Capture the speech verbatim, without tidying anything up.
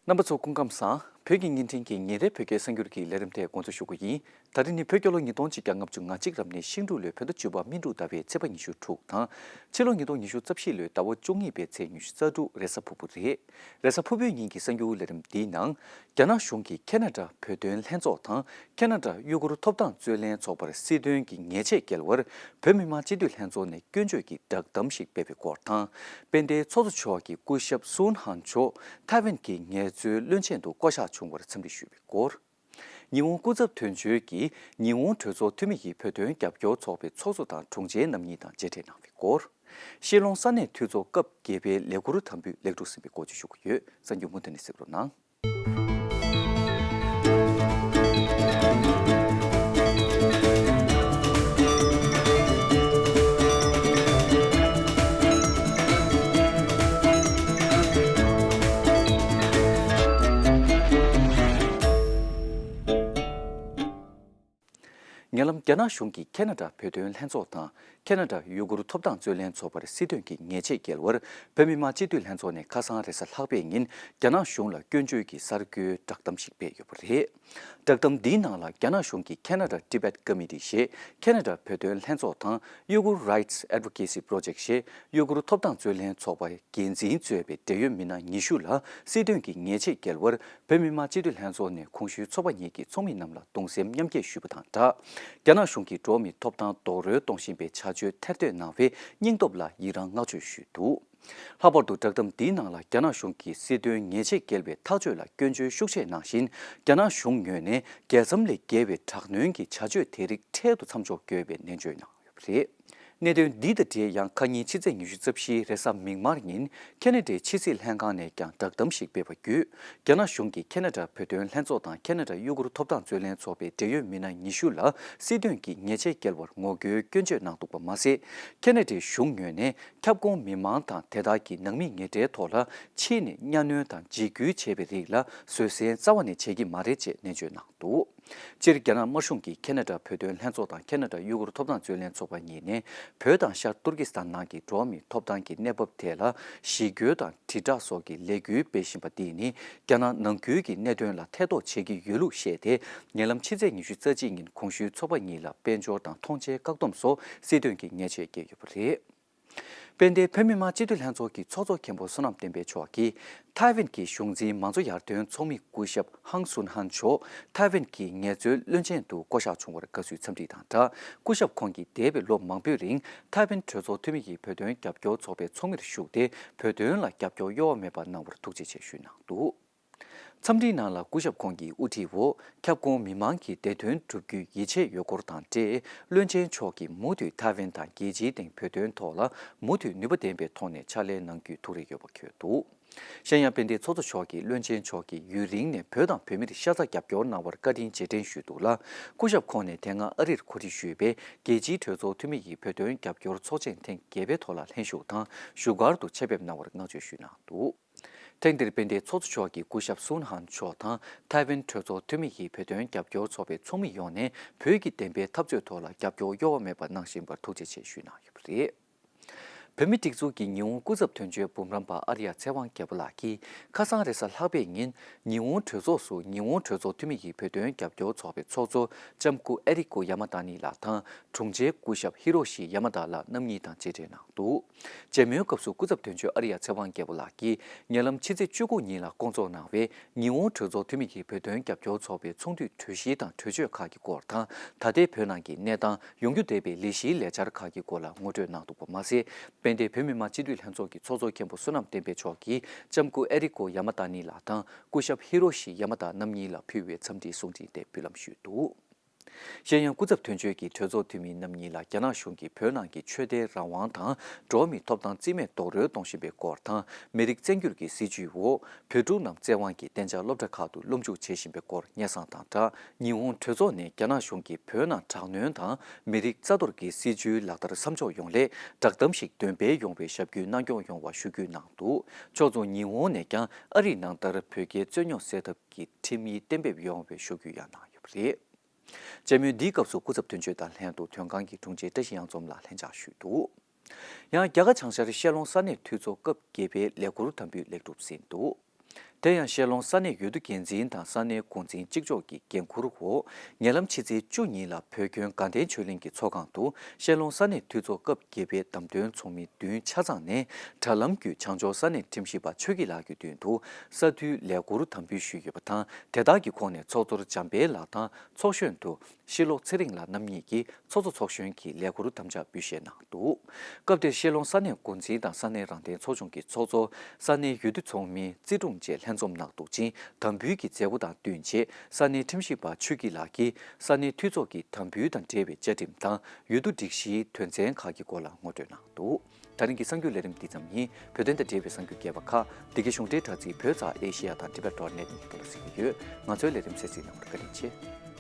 རྣམ་པ་ཚོ་སྐུ་ཁམས་བཟང་། བོད་ཀྱི་བརྙན་འཕྲིན་གྱི་ཉིན་རེའི་བོད་སྐད་གསར་འགྱུར་གྱི་ལས་རིམ་དེ་འགོ་འཛུགས་ཞུ་གི་ཡིན། ད་རིང་ནི་བོད་རྒྱལ་ལོ་ཉིས་སྟོང་ཆིག་བརྒྱ་ལྔ་བཅུ་ང་གཅིག་རབ་གནས་ཤིང་འབྲུག་ལོའི་བོད་ཟླ་བཅུ་པ་སྨིན་དྲུག་ཟླ་བའི་ཚེས་པ་ཉི་ཤུ་དྲུག་དང་། ཕྱི་ལོ་ཉིས་སྟོང་ཉི་ཤུ་རྩ་བཞི་ལོའི་ཟླ་བ་བཅུ་གཉིས་པའི་ཚེས་ཉི་ཤུ་རྩ་དྲུག་རེས་གཟའ་ཕུར་བུ་རེད། རེས་གཟའ་ཕུར་བུའི་ཉིན་གྱི་གསར་འགྱུར་ལས་རིམ་འདིའི་ནང་། རྒྱ་ནག་གཞུང་གིས་ཁེ་ན་ཌ་བོད་དོན་ལྷན་ཚོགས་དང་ཁེ་ན་ཌ་གཡོ་སྒྱུར་ཐོབ་ཐང་རྩོད་ལེན་ཚོགས་པར་སྲིད་དོན་གྱི་ཉེས་ཆད་འགེལ་བར་བོད་མི་མང་སྤྱི་འཐུས་ལྷན་ཚོགས་ནས་སྐྱོན་བརྗོད་ཀྱི་བསྒྲགས་གཏམ་ཞིག་སྤེལ་བའི་སྐོར་དང་། དཔལ་ལྡན་ཚོགས་གཙོ་མཆོག་གིས་སྐུ་ཞབས་སུན་ཧན་མཆོག་ཐའེ་ཝན་གྱི་ངལ་རྩོལ་བློན་ཆེན་དུ་བསྐོ་གཞག་བྱུང་བར་འཚམས་འདྲི་ཞུས་པའི་སྐོར། ཉི་ཧོང་སྐུ་ཚབ་དོན་གཅོད་ཀྱིས་ཉི་ཧོང་གྲོས་ཚོགས་འཐུས་མི་ཡིས་བོད་དོན་རྒྱབ་སྐྱོར་ཚོགས་པའི་ཚོགས་གཙོ་དང་དྲུང་ཆེ་རྣམ་གཉིས་དང་མཇལ་འཕྲད་གནང་བའི་སྐོར། ཤེས་ལོང་ས་གནས་འཐུས་ཚོགས་སྐབས་བརྒྱད་པའི་ལས་འཁུར་དམ་འབུལ་ལེགས་གྲུབ་ཟིན་པའི་སྐོར་བཅས་ཞུ་གི་ཡོད། གསར་འགྱུར་མུ་མཐུད་ནས་གཟིགས་རོགས་གནང་། ཉེ་ལམ་རྒྱ་ནག་གཞུང་གིས་ཁེ་ན་ཌ་བོད་དོན་ལྷན་ཚོགས་དང་ཁེ་ན་ཌ་ཡུ་གུར་ཐོབ་ཐང་རྩོད་ལེན་ཚོགས་པར་སྲིད་དོན་གྱི་ཉེས་ཆད་འགེལ་བར་བོད་མི་མང་སྤྱི་འཐུས་ལྷན་ཚོགས་ནས་ཁ་སང་རེས་གཟའ་ལྷག་པའི་ཉིན་རྒྱ་ནག་གཞུང་ལ་སྐྱོན་བརྗོད་ཀྱི་གསར་འགོད་བསྒྲགས་གཏམ་ཞིག་སྤེལ་ཡོད་པ་རེད། བསྒྲགས་གཏམ་འདིའི་ནང་ལ་རྒྱ་ནག་གཞུང་གིས་Canada Tibet Committee ཞེས་ཁེ་ན་ཌ་བོད་དོན་ལྷན་ཚོགས་དང་Uyghur Rights Advocacy Project ཞེས་ཡུ་གུར་ཐོབ་ཐང་རྩོད་ལེན་ཚོགས་པ་འགན་འཛིན་གཙོས་པའི་འབྲེལ་ཡོད་མི་སྣ་ཉི་ཤུ་ལ་སྲིད་དོན་གྱི་ཉེས་ཆད་འགེལ་བར་བོད་མི་མང་སྤྱི་འཐུས་ལྷན་ཚོགས་ནས་གོང་ཞུས་ཚོགས་པ་གཉིས་ཀྱི་ཚོགས་མི་རྣམས་ལ་གདུང་སེམས་མཉམ་སྐྱེད་ཞུས་པ་དང་སྦྲགས། རྒྱ་ནག་གཞུང་གིས་འགྲོ་བ་མིའི་ཐོབ་ཐང་རྡོག་རོལ་གཏོང་བཞིན་པའི་བྱ་སྤྱོད་ཐེར་འདོན་གནང་བའི་སྙིང་སྟོབས་ལ་ཡི་རངས་བསྔགས་བརྗོད་ཞུས་འདུག། ལྷག་པར་དུ་བསྒྲགས་གཏམ་འདིའི་ནང་ལ་རྒྱ་ནག་གཞུང་གིས་སྲིད་དོན་ཉེས་ཆད་འགེལ་བའི་ཐག་གཅོད་ལ་སྐྱོན་བརྗོད་ཤུགས་ཆེ་གནང་བཞིན། རྒྱ་ནག་གཞུང་ངོས་ནས་རྒྱལ་མཚམས་ལས་བརྒལ་བའི་དྲག་གནོན་གྱི་བྱ་སྤྱོད་དེ་རིགས་འཕྲལ་དུ་མཚམས་འཇོག་དགོས་པའི་ནན་བརྗོད་གནང་ཡོད་པ་རེད། གནད་དོན་འདི་དང་འབྲེལ་ཡང་ཁ་ཉིན་ཕྱི་ཚེས་ཉི་ཤུ་རྩ་བཞིའི་རེས་གཟའ་མིག་དམར་ཉིན་ཁེ་ན་ཌའི་ཕྱི་སྲིད་ལྷན་ཁང་ནས་ཀྱང་བསྒྲགས་གཏམ་ཞིག་སྤེལ་བ་བརྒྱུད། རྒྱ་ནག་གཞུང་གིས་ཁེ་ན་ཌ་བོད་དོན་ལྷན་ཚོགས་དང་ཁེ་ན་ཌ་ཡུ་གུར་ཐོབ་ཐང་རྩོད་ལེན་ཚོགས་པའི་འབྲེལ་ཡོད་མི་སྣ་ཉི་ཤུ་ལ་སྲིད་དོན་གྱི་ཉེས་ཆད་འགེལ་བར་ངོ་རྒོལ་སྐྱོན་བརྗོད་གནང་འདུག་པ་མ་ཟད། ཁེ་ན་ཌའི་གཞུང་ངོས་ནས་ཁྱབ་ཁོངས་མི་མང་དང་དེ་དག་གི་ནང་མི་ངན་འབྲེལ་ཐོག་ལ་ཕྱིས་ནས་གཉའ་གནོན་དང་འཇིགས་སྐུལ་བྱས་པའི་རིགས་ལ་བཟོད་བསྲན་རྩ་བ་ནས་བྱེད་ཀྱི་མ་རེད་ཅེས་ནན་བརྗོད་གནང་འདུག། སྤྱིར་རྒྱ་ནག་དམར་གཞུང་གིས་ཁེ་ན་ཌ་བོད་དོན་ལྷན་ཚོགས་དང་ཁེ་ན་ཌ་ཡུ་གུར་ཐོབ་ཐང་རྩོད་ལེན་ཚོགས་པ་གཉིས་ནས་བོད་དང་ཤར་ཏུར་ཀི་སི་ཐན་ནང་གི་འགྲོ་བ་མིའི་ཐོབ་ཐང་གི་གནས་བབ་ཐད་ལ་ཞི་རྒོལ་དང་དྲིལ་བསྒྲགས་སོགས་ཀྱི་ལས་འགུལ་སྤེལ་བཞིན་པ་འདིས་ནི་རྒྱ་ནག་ནང་ཁུལ་གྱི་གནད་དོན་ལ་ཐེ་གཏོགས་བྱེད་ཀྱི་ཡོད་ལུགས་བཤད་དེ། ཉེ་ལམ་ཕྱི་ཚེས་ཉི་ཤུ་རྩ་གཅིག་ཉིན་གོང་ཞུས་ཚོགས་པ་གཉིས་ལ་དཔལ་འབྱོར་དང་ཐོངས་མཆན་བཀག་སྡོམ་སོགས་སྲིད་དོན་གྱི་ཉེས་ཆད་བཀལ་ཡོད་པ་རེད། དཔལ་ལྡན་བོད་མི་མང་སྤྱི་འཐུས་ལྷན་ཚོགས་ཀྱི་ཚོགས་གཙོ་མཁན་པོ་བསོད་ནམས་བསྟན་འཕེལ་མཆོག་གིས་ཐའེ་ཝན་གྱི་གཞུང་འཛིན་མང་གཙོ་ཡར་ཐོན་ཚོགས་མི་སྐུ་ཞབས་ཧང་སུན་ཧན་མཆོག་ཐའེ་ཝན་གྱི་ངལ་རྩོལ་བློན་ཆེན་དུ་བསྐོ་གཞག་བྱུང་བར་དགའ་བསུའི་འཚམས་འདྲི་དང་སྦྲགས། སྐུ་ཞབས་ཁོང་གིས་འདས་པའི་ལོ་མང་པོའི་རིང་ཐའེ་ཝན་གྲོས་ཚོགས་འཐུས་མི་ཡིས་བོད་དོན་རྒྱབ་སྐྱོར་ཚོགས་པའི་ཚོགས་མིར་ཞུགས་ཏེ་བོད་དོན་ལ་རྒྱབ་སྐྱོར་གཡོ་བ་མེད་པ་གནང་བར་ཐུགས་རྗེ་ཆེ་ཞུས་གནང་འདུག། འཚམས་འདྲིའི་ནང་ལ་སྐུ་ཞབས་ཁོང་གིས་དབུ་ཁྲིད་འོག་ཁྱབ་ཁོངས་མི་མང་གི་བདེ་དོན་བསྒྲུབ་རྒྱུའི་ཡིད་ཆེས་ཡོད་སྐོར་དང་འབྲེལ། བློན་ཆེན་མཆོག་གིས་མུ་མཐུད་ཐའེ་ཝན་དང་རྒྱལ་སྤྱིའི་སྟེང་བོད་དོན་ཐོག་ལ་མུ་མཐུད་ནུས་པ་ལྡན་པའི་ཐོག་ནས་ཕྱག་ལས་གནང་རྒྱུའི་ཐུགས་རེ་ཡོད་པ་འཁོད་འདུག། གཞན་ཡང་དཔལ་ལྡན་ཚོགས་གཙོ་མཆོག་གིས་བློན་ཆེན་མཆོག་གིས་ཡུན་རིང་ནས་བོད་དང་བོད་མིར་ཤ་ཚ་རྒྱབ་སྐྱོར་གནང་བར་བཀའ་དྲིན་རྗེས་དྲན་ཞུས་འདུག་ལ། སྐུ་ཞབས་ཁོང་ནས་དེ་སྔ་ཨ་རིར་གོ་སྒྲིག་ཞུས་པའི་རྒྱལ་སྤྱིའི་གྲོས་ཚོགས་འཐུས་མི་ཡི་བོད་དོན་རྒྱབ་སྐྱོར་ཚོགས་ཆེན་ཐེངས་བརྒྱད་པའི་ཐོག་ལ་ལྷན་ཞུགས་དང་བཞུགས་སྒར་དུ་ཆེད་ཕེབས་གནང་བར་བསྔགས་བརྗོད་ཞུས་གནང་འདུག། ཐེངས་འདིར་དཔལ་ལྡན་ཚོགས་གཙོ་མཆོག་གིས་སྐུ་ཞབས་སུན་ཧན་མཆོག་དང་ཐའེ་ཝན་གྲོས་ཚོགས་འཐུས་མི་ཡིས་བོད་དོན་རྒྱབ་སྐྱོར་ཚོགས་པའི་ཚོགས་མི་ཡོངས་ནས་བོད་ཀྱི་བདེན་པའི་འཐབ་རྩོད་ཐོག་ལ་རྒྱབ་སྐྱོར་གཡོ་བ་མེད་པ་གནང་བཞིན་པར་ཐུགས་རྗེ་ཆེ་ཞུས་གནང་ཡོད་པ་རེད། བོད་མིའི་སྒྲིག་འཛུགས་ཀྱི་ཉི་ཧོང་སྐུ་ཚབ་དོན་གཅོད་འབུམ་རམས་པ་ཨར་ཡ་ཚེ་དབང་རྒྱལ་པོ་ལགས་ཀྱིས་ཁ་སང་རེས་གཟའ་ལྷག་པའི་ཉིན་ཉི་ཧོང་གྲོས་ཚོགས་སུ་ཉི་ཧོང་གྲོས་ཚོགས་འཐུས་མི་ཡིས་བོད་དོན་རྒྱབ་སྐྱོར་ཚོགས་པའི་ཚོགས་གཙོ་ལྕམ་སྐུ་ཨེ་རི་ཀོ་ཡ་མ་ཏཱ་ནི་ལགས་དང་དྲུང་ཆེ་སྐུ་ཞབས་ཧི་རོ་ཤི་ཡ་མ་ཏཱ་ལགས་རྣམ་གཉིས་དང་མཇལ་འཕྲད་གནང་འདུག། མཇལ་མོལ་སྐབས་སུ་སྐུ་ཚབ་དོན་གཅོད་ཨར་ཡ་ཚེ་དབང་རྒྱལ་པོ་ལགས་ཀྱིས་ཉེ་ལམ་ཕྱི་ཚེས་བཅུ་དགུ་ཉིན་ལ་བསྐོང་ཚོགས་གནང་བའི་ཉི་ཧོང་གྲོས་ཚོགས་འཐུས་མི་ཡིས་བོད་དོན་རྒྱབ་སྐྱོར་ཚོགས་པའི་ཚོགས་འདུའི་གྲོས་གཞི་དང་གྲོས་ཆོད་ཁག་གི་སྐོར་དང་། ད་ལྟའི་བོད་ནང་གི་གནས་སྟངས། ཡོང་རྒྱུ་བསྡད་པའི་ལས་གཞིའི་ལས་འཆར་ཁག་གི་སྐོར་ལ་ངོ་སྤྲོད་གནང་འདུག་པ་མ་ཟད། དཔལ་ལྡན་བོད་མི་མང་སྤྱི་འཐུས་ལྷན་ཚོགས་ཀྱི་ཚོགས་གཙོ་མཁན་པོ་བསོད་ནམས་བསྟན་འཕེལ་མཆོག་གིས་ལྕམ་སྐུ་ཨེ་རི་ཀོ་ཡ་མ་ཏཱ་ནི་ལགས་དང་སྐུ་ཞབས་ཧི་རོ་ཤི་ཡ་མ་ཏཱ་རྣམ་གཉིས་ལ་ཕུལ་བའི་འཚམས་འདྲིའི་གསུང་འཕྲིན་དེ་འབུལ་ལམ་ཞུས་འདུག། གཞན་ཡང་སྐུ་ཚབ་དོན་གཅོད་ཀྱིས་གྲོས་ཚོགས་འཐུས་མི་རྣམ་གཉིས་ལ་རྒྱ་ནག་གཞུང་གིས་བོད་ནང་གི་ཆོས་དད་རང་དབང་དང་འགྲོ་བ་མིའི་ཐོབ་ཐང་རྩིས་མེད་རྡོག་རོལ་གཏོང་བཞིན་པའི་སྐོར་དང་། མི་རིགས་བཙན་སྒྱུར་གྱི་སྲིད་བྱུས་འོག་བོད་ཕྲུག་རྣམས་བཙན་དབང་གིས་གཏན་འཇགས་སློབ་གྲྭ་ཁག་ཏུ་སློབ་འཇུག་བྱེད་བཞིན་པའི་སྐོར་སྙན་སེང་དང་སྦྲགས། ཉི་ཧོང་གྲོས་ཚོགས་ནས་རྒྱ་ནག་གཞུང་གིས་བོད་ནང་དྲག་གནོན་དང་མི་རིགས་རྩ་གཏོར་གྱི་སྲིད་བྱུས་ལག་བསྟར་མཚམས་འཇོག་ཡོང་སླད་བསྒྲགས་གཏམ་ཞིག་འདོན་སྤེལ་ཡོང་བའི་ཞབས་སྐྱོན་གནང་སྐྱོང་ཡོང་བ་ཞུ་རྒྱུ་གནང་འདུག། ཕྱོགས་མཚུངས་ཉི་ཧོང་ནས་ཀྱང་ཨ་རིའི་ནང་ལྟར་བོད་རྒྱའི་རྩོད་རྙོག་སེལ་ཐབས་ཀྱི་ཁྲིམས་ཡིག་གཏན་འབེབས་ཡོང་བའི་ཞུ་རྒྱུ་ཡང་གནང་ཡོད་པ་རེད། མཇལ་མོལ་འདིའི་སྐབས་སུ་སྐུ་ཚབ་དོན་གཅོད་དང་ལྷན་དུ་དོན་ཁང་གི་དྲུང་ཆེ་བཀྲ་ཤིས་གཡང་འཛོམས་ལགས་ལྷན་བཅར་ཞུས་འདུག། ཡང་རྒྱ་གར་བྱང་ཤར་ཤེ་ལོང་ས་གནས་འཐུས་ཚོགས་སྐབས་བརྒྱད་པའི་ལས་འཁུར་དམ་འབུལ་ལེགས་གྲུབ་ཟིན་འདུག། དེ་ཡང་ཤེལ་ལོང་ས་གནས་ཡུལ་དུ་འགན་འཛིན་དང་ས་གནས་འགོ་འཛིན་གཅིག་ལྕོགས་ཀྱི་འགན་འཁུར་འོག་ཉེ་ལམ་ཕྱི་ཚེས་བཅུ་ཉིན་ལ་བོད་ཁྱོན་དགའ་ལྡན་ཆོས་གླིང་གི་ཚོགས་ཁང་དུ་ཤེལ་ལོང་ས་གནས་འཐུས་ཚོགས་སྐབས་བརྒྱད་པའི་བདམས་ཐོན་ཚོགས་མི་བདུན་ཆ་ཚང་ནས་དྲ་ལམ་བརྒྱུད་བྱང་ཕྱོགས་ས་གནས་ཁྲིམས་ཞིབ་པ་ཆོས་སྐྱིད་ལགས་ཀྱི་མདུན་དུ་ས་འཐུས་ལས་འཁུར་དམ་འབུལ་ཞུས་ཡོད་པ་དང་། དེ་དག་གི་ཁོངས་ནས་ཚོགས་གཙོར་འཇམ་དཔལ་ལགས་དང་ཚོགས་གཞོན་དུ་ཤི་ལོ་ཚེ་རིང་ལགས་རྣམ་གཉིས་ཀྱིས་ཚོགས་གཙོ་ཚོགས་གཞོན་གྱི་ལས་འཁུར་དམ་བཅའ་འབུལ་བཞེས་གནང་འདུག་སྐབས་དེར་ཤེལ་ལོང་ས་གནས་འགོ་འཛིན་དང་ས་གནས་རང་བདེན་ཚོགས་ཆུང་གི་ཚོགས་གཙོ། ས་གནས་ཡུལ་དུ་ཚོགས་མི་རྩིས་དྲུང་བཅས་ལྷན་འཛོམས་གནང་འདུག་ཅིང་། དམ་འབུལ་གྱི་མཛད་སྒོ་དང་བསྟུན་ཆེད་ས་གནས་ཁྲིམས་ཞིབ་པ་ཆོས་སྐྱིད་ལགས་ཀྱིས་ས་གནས་འཐུས་ཚོགས་ཀྱི་དམ་འབུལ་དང་འབྲེལ་བའི་བཅའ་ཁྲིམས་དང་ཡུལ་དུ་སྒྲིག་གཞིའི་དོན་ཚན་ཁག་གི་སྐོར་ལ་ངོ་སྤྲོད་གནང་འདུག་ད་རིང་གི་གསར་འགྱུར་ལས་རིམ་འདི་ཙམ་ཡིན། བོད་དོན་དང་འབྲེལ་བའི་གསར་འགྱུར་རྒྱས་པ་ཁག་འདི་གའི་གཞུང་འབྲེལ་དྲ་ཚིགས་བོད་ཙ་ཨེ་ཤེ་ཡ་དང་ཊི་བེཊ་ཌོཊ་ནེཊ་ཉིད་དུ་གཟིགས་ཀྱི་ཡོད། ང་ཚོའི་ལས་རིམ་གསན་གཟིགས་གནང་བར་བཀའ་དྲིན་ཆེ།